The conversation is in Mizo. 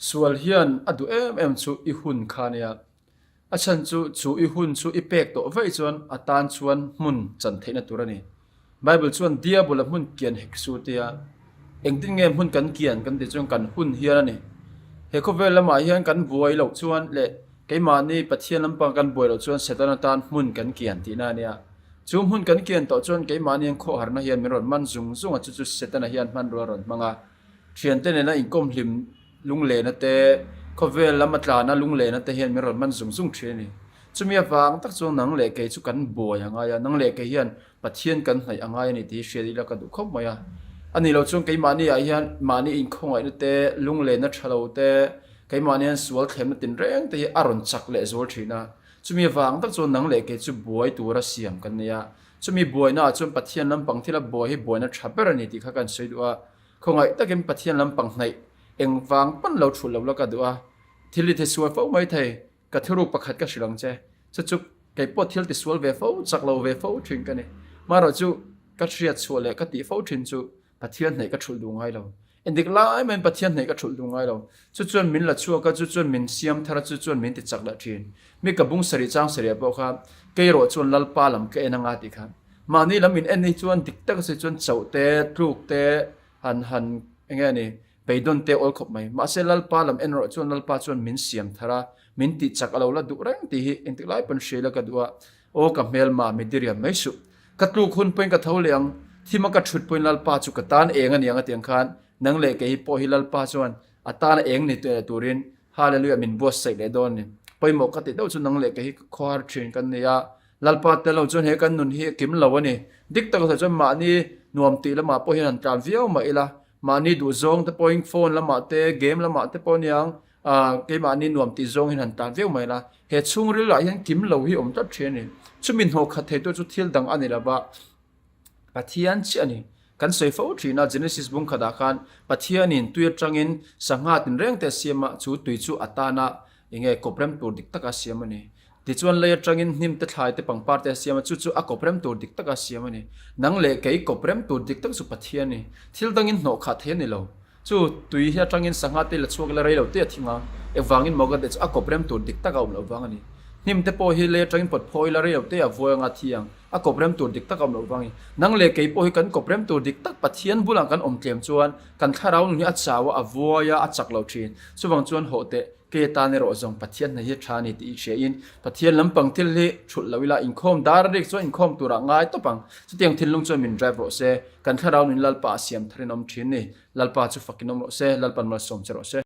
Sual hian a duh em em chu i hun kha nia. A chhan chu chu i hun chu i pek tawh vaih chuan a tan chuan hmun chan theihna tur a ni. Bible chuan Diabol-a hmun kian hek su tia engtin nge hmun kan kian kan tih chuan kan hun hian a ni. He khawvel lamah hian kan buai loh chuan leh keimahni Pathian lampang kan buai loh chuan Setana tan hmun kan kian tihna a nia. Chu hmun kan kian tawh chuan keimahni an khawharna hian min rawn man zung zung a, chu chu Setana hian hmanrua a rawn hmang a. Thiante nena inkawm hlim lunglena te, khawvel lama tlana lunglena te hian min rawn man zung zung thin a ni. Chumi avang tak chuan nang leh kei chu kan buai a ngai a, nang leh kei hian Pathian kan hnaih a ngai a ni tih hi hriat ila ka duh khawp mai a. A nih loh chuan keimahni ah hian mahni inkhawngaihna te, lunglenna tha lo te, keimahni hian sual thlemna tinreng te hi a rawn chak leh zual thin a. Chumi avang tak chuan nang leh kei chu buai tura siam kan nei a. Chumi buaina ah chuan Pathian lampang thila buai hi buaina tha ber a ni tih kha kan sawi duh a. Khawngaih takin Pathian lampang hnaih engvang pawn lo thulh lo la ka duh a, thil i tisual fo mai thei, ka thuruk pakhat ka hrilh ang che, chu chu kei pawh thil tisual ve fo, chak lo ve fo thin ka ni. Marawh chu ka hriat chhuah leh ka tih fo thin chu Pathian hnaih ka thulh duh ngai lo. Endik lai maiin Pathian hnaih ka thulh duh ngai lo. Chu chuan min la chhuak a, chu chuan min siam thar a, chu chuan min ti chak leh thin. Mi ka bung sarih chang sarih ah pawh kha kei erawh chuan Lalpa lam ka en anga tih kha Mahni lam in en hi chuan dik tak a si chuan chauh te, tluk te, han han eng nge ni, beidawn te awl khawp mai. Mahse Lalpa lam en rawh chuan Lalpa chuan min siam thar a, min tih chak a lo la duh reng tih hi engtik lai pawn hria ila ka duh a, aw ka hmelma mi diriam mai suh. Ka tluk hun pawhin ka tho leh ang, thim a ka thut pawhin Lalpa chu ka tan eng a ni ang a ti ang khan nang leh kei hi pawh hi Lalpa chuan a tan a eng ni turin Hallelujah min buatsaih leh dawn a ni. Pawimawh ka tih deuh chu nang leh kei hi ka khawhar thin kan ni a, Lalpa tel lo chuan he kan nun hi a kim lo a ni. Dik tak sawi chuan mahni nuam tih lamah pawh hian han tlan viau mah ila, mahni duhzawng te pawhin phone lamah te, game lamah te pawh aniang ah keimahni nuam tih zawng hian han tlan viau mah ila, he chhungril ah hian kim lo hi awm tlat thin a ni. Chumi hnawh khat thei tu chu thil dang a ni lova, Pathian chiah a ni. Kan sawi fo thin a, Genesis bung khatah khan Pathianin tui atangin sangha tinreng te a siam a, chu tui chu a tana enge kawprem tur dik taka siam a ni. Tichuan lei atangin hnim te thlai te pangpar te a siam a, chu chu a kawprem tur dik taka siam a ni. Nang leh kei kawprem tur dik tak chu Pathian a ni. Thil dangin hnawh khah thei a ni lo. Chu tui hi atangin sangha te la chhuak ila rei lo te a thing a, engvangin maw ka tih chu a kawprem tur dik taka awm loh vang a ni. Hnim te pawh hi lei atangin pawt phaw ila rei lo te a vuai anga thi ang, a kawprem tur dik tak a awm loh vang a ni. Nang leh kei pawh hi kan kawprem tur dik tak Pathian bulah kan awm tlem chuan kan thlarau nun hi a chau a, a vuai a, a chak lo thin. Chuvang chuan hawh teh. Ke tan erawh zawng Pathian hna hi tha a ni tih i hria in Pathian lampang thil hi thulh lo ila inkhawm dar a rik chuan inkhawm turah ngai tawp ang. Chutiang thinlung chuan min drive rawh se. Kan thlarau nun Lalpa a siam thar in awm thin ni. Lalpa chu fakin awm rawh se. Lalpan malsawm che rawh se.